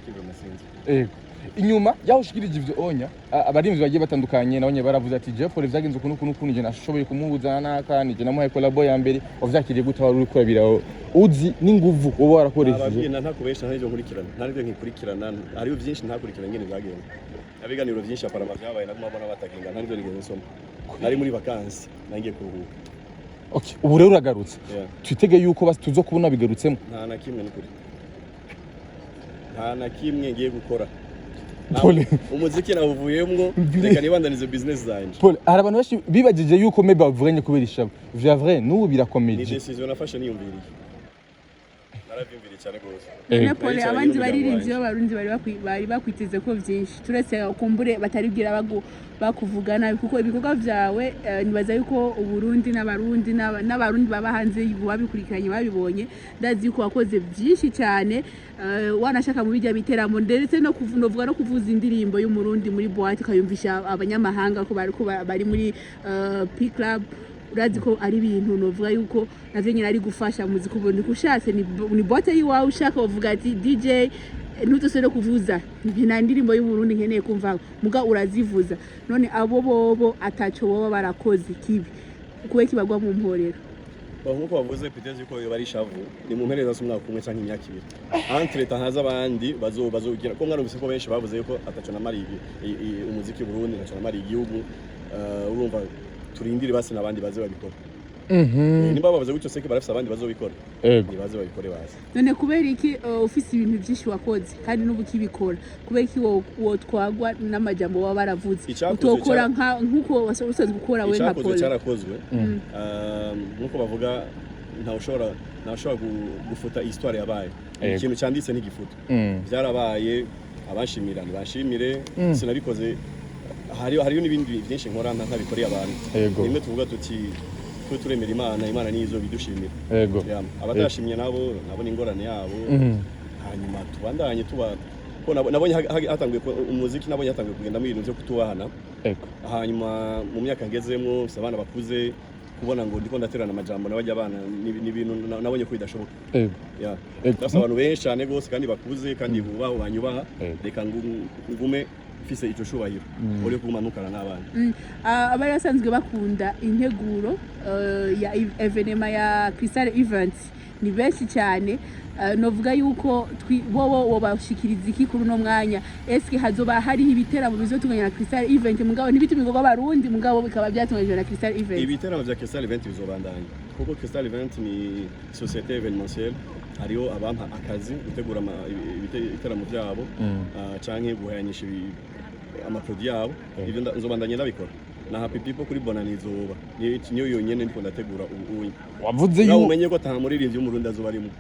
Umuziki vraiment sinzi. Ego. Inyuma yaho ushikirije ivyo onya, abarimvyi bagiye batandukanye nabo nyene baravuze ati: "Jeff Paul, vyagenze ukuntu ukuntu ukuntu, je nashoboye kumuhuza n'aka, nije namuhaye collabo ya mbere." Wavyakiriye gute? Wari uriko urabira uzi n'inguvu wowe warakoresheje? Ababwiye na ntakubesha, nta n'ivyo nkurikirana, nta n'ivyo nkikurikirana. Hariho byinshi ntakurikirana ingene byagenze. Abiganiro byinshi aparama vyabaye, naguma mbona batagenga, nta n'ivyo nigeze nsoma. Nari muri vacances, nangiye kuruhuka. Okay, ubu rero uragarutse. Yeah. Twitege yuko basi tuzo kubona bigarutsemo? Nta na kimwe, n'ukuri nta na kimwe ngiye gukora. Pole. Umuziki nawuvuyemwo, reka nibandanize business zanje. Paul, hari abantu benshi bibagije yuko maybe bavuganye kubera ishavu. Vya vrai n'ubu Ni birakomeje. décision nafashe niyumviriye, naravyumviriye cyane rwose. None Pole, Naricaranye abandi n'umuryango baririmbyi wanje. b'Abarundi bari bakwiteze ko vyinshi, turetse kumbure bataribwira bakuvuga nabi, kuko ibikorwa vyawe, nibaza yuko Uburundi n'Abarundi n'Abarundi baba hanze babikurikiranye, babibonye. Ndazi yuko wakoze vyinshi cyane, wanashaka mu bijya biteramo, ndetse no novuga no kuvuza indirimbo y'Umurundi muri boîte, ukayumvisha abanyamahanga ko bari muri P Club. Urazi ko ari ibintu novuga yuko navyo nyine ari gufasha muziki ubundi ushatse ni boîte yiwawe, ushaka uvuga ati: "DJ, ntuzosubire kuvuza nta ndirimbo y'Uburundi nkeneye kumva," muga urazivuza. None abo bobo ataco boba barakoze kibi, kubera kibagwa mu mporero? Bon, nkuko bavuze, peut-être yuko yoba ari ishavu. Ni mu mpere z'umwaka umwe canke imyaka 2, entre temps haza abandi bazogira ko mwarumvise ko benshi bavuze yuko ataco namariye umuziki w'u Burundi, ntaco namariye igihugu. Urumva, turindire basi n'abandi baze babikora. Nimba bavuze gutyo, seke barafise abandi bazobikora. Nibaze babikore bazi. None kubera iki, ufise ibintu byinshi wakoze kandi n'ubu ukibikora, kubera iki wotwagwa n'amajambo baba baravuze? Icakozwe Utokora nk'uko usanzwe ukora we nka Icakozwe Paul? Cyarakozwe. Nkuko bavuga, ntawushobora gufuta histoire yabaye. Ikintu cyanditse ntigifuta. Byarabaye, abanshimira ntibashimire. Sinabikoze, hariyo n'ibindi byinshi nkora ntabikoreye abantu. Rimwe tuvuga tuti twe turemera Imana, Imana niyo izobidushimira. Yeah. Abatashimye nabo ni ingorane yabo. Hanyuma tubandanye tuba ko nabonye hatanguye umuziki, nabonye hatanguye kugendamo ibintu byo kutubahana. Hanyuma mu myaka ngezemwo, mfise abana bakuze, kubona ngo ndiko ndaterana amajambo n'abajya abana ni ibintu nabonye ko bidashoboka. Yeah. Ndafise abantu benshi cyane gose kandi bakuze kandi bubaho, banyubaha. Reka ngume mfise ico cubahiro uri kuguma ntukana n'abana. Abari basanzwe bakunda integuro ya événement ya Crystal Event ni benshi cyane. Novuga yuko bobo wobashikiriza iki kuri uno mwanya? Eske hazoba hariho ibiteramo bizotunganywa na Crystal Event, mugabo ntibitumirwa Abarundi, mugabo bikaba byatunganyijwe na Crystal Event? Ibiteramo vya Crystal Event bizobandanya, kuko Crystal Event ni société événementielle. Hariho abampa akazi gutegura ibiteramo vyabo, canke guhayanyisha amaproduit yabo. Ivyo nzobandanya ndabikora na Happy People kuri Bonani izoba. Niyo yonyene ndiko ndategura ubu unye. Wavuze Nawe yu umenye ko ata muririmbyi w'Umurundi azoba arimwo.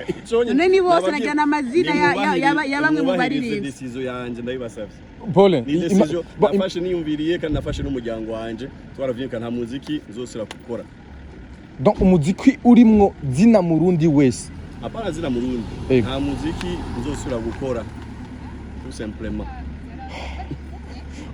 Ico nyene. None ni bose Nababwiye- nagira n'amazina ya bamwe mu Nimwubahirize baririmbyi. décision yanje, ndabibasavye. Paul, Ni décision nafashe niyumviriye kandi nafashe n'umuryango wanje, twaravyumvikana, nta muziki nzosubira gukora. Donc umuziki urimwo zina Murundi wese? Hapana zina Murundi. Nta muziki nzosubira gukora, tout simplement.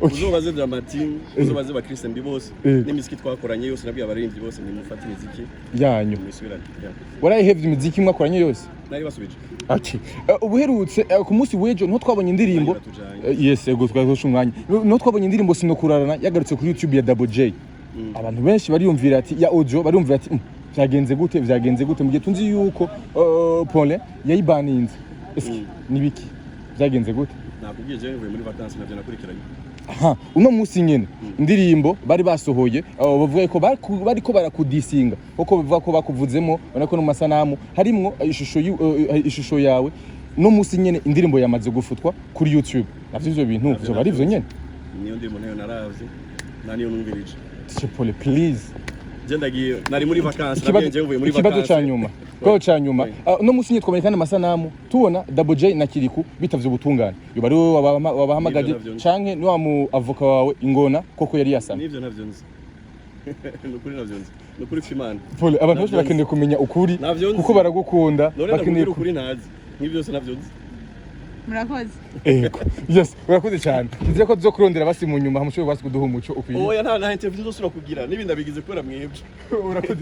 Uzobaze Dramatin, uzobaze ba Chris Mbi bose n'imiziki twakoranye yose. Nabwiye abaririmbyi bose: "Nimufate imiziki yanyu mwisubirane." Yeah. Warayihevye imiziki mwakoranye yose? Nari basubije. Okay. Ubuherutse, ku munsi w'ejo niho twabonye indirimbo Mwanya uratujanye. Yes, ego, twazosha umwanya. Niho twabonye indirimbo "Sinokurarana" yagarutse kuri YouTube ya Double J. Abantu benshi bariyumvira ati ya audio, bariyumvira ati: Vyagenze gute, vyagenze gute?" Mu gihe tunzi yuko Paulin yayibaninze. Eske nibiki, vyagenze gute? Nakubwiye, jewe mvuye muri vacances, navyo nakurikiranye. Aha, uno munsi nyene indirimbo bari basohoye, bavuga ko bariko barakudisinga, kuko bavuga ko bakuvuzemo, ubona ko no mu masanamu harimwo ishusho yawe. No munsi nyene indirimbo yamaze gufutwa kuri YouTube. Navyo ivyo bintu Navyo vyoba ari ivyo nyene? Niyo ndirimbo ntayo naravye, nta niyo numvirije. Teacher Paul, please. Je ndagiye, nari muri vacances. Ikibazo Nabwiye, jewe mvuye muri ikibazo vacances. ca nyuma, ikibazo ca nyuma. No munsi nyene twabonye kandi amasanamu, tubona Double J na Kiriku bitavye ubutungane. Yoba ari wowe wabahamagaje Nivyo navyo nzi. canke ni wa mu avocat wawe ingona koko yari yasamye? Nivyo ntavyo nzi, ni ukuri navyo nzi, ni ukuri kw'Imana. Paul, abantu benshi Navyo bakeneye kumenya ukuri Navyo nzi. kuko baragukunda. None Bakeneye ndakubwira ukuri ntazi, nk'ibyo byose navyo nzi. Murakoze. Ego, yes, urakoze cyane. Nizere ko tuzokurondera basi mu nyuma, hamushobora basi kuduha umuco ukwiye. Oya, nta interview zose urakugira, n'ibindi abigize kubera mwebwe. Urakoze.